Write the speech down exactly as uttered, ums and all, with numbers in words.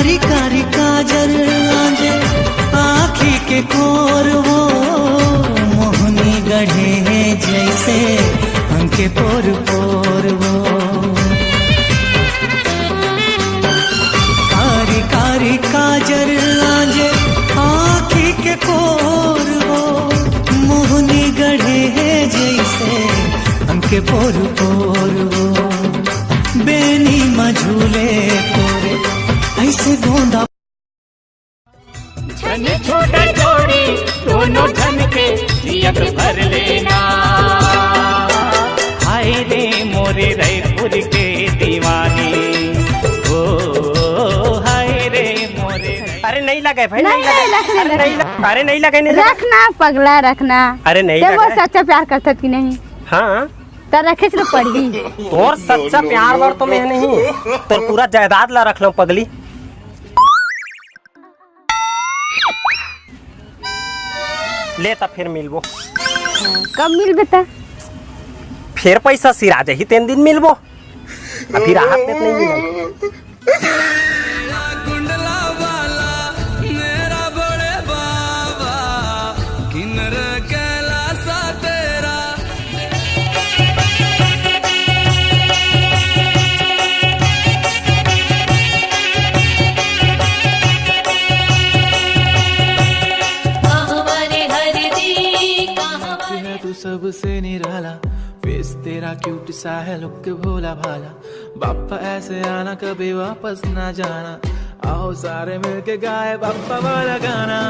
कारी काजर आंजे आँखी के कोर वो, मोहनी गढ़े हे जैसे अंके पोर पोर वो। कारी कारी काजर आंजे आँखी के कोर वो, मोहनी गढ़े हे जैसे अंके पोर पोर वो। बेनी म झूले तोरे ऐसे गोंदा। झन छोटा जोड़ी दोनों झन के जियत भर लेना। हाय रे मोरे रायपुर के दीवानी, ओ हाय रे मोरे। अरे नहीं लगे भाई, नहीं, नहीं लगे। नहीं, रखने अरे दे। नहीं लगे, अरे नहीं लगे, नहीं लगे। रखना पगला, रखना। अरे नहीं ते लगे। मोर सच्चा प्यार करथस कि नहीं? हाँ। त रखे से पड़ही। तोर सच्चा प्यार बर तो मैं नहीं, तोर पूरा जायदाद ला रख लूं पगली। ले त फिर मिलबो। कब मिलबे त? फिर पैसा सिरा जाही तेन दिन मिलबो। अभी राहत में नहीं मिलबो। कुंडला वाला मेरा बड़े बाबा, किन्नर कैलासा तेरा। कहवा रे हरदी, कहवा है तू सबसे निराला, फेस तेरा क्यूट सा है, लुक भोला भाला। बाप्पा ऐसे आना, कभी वापस ना जाना। आओ सारे मिलके गाए बाप्पा वाला गाना।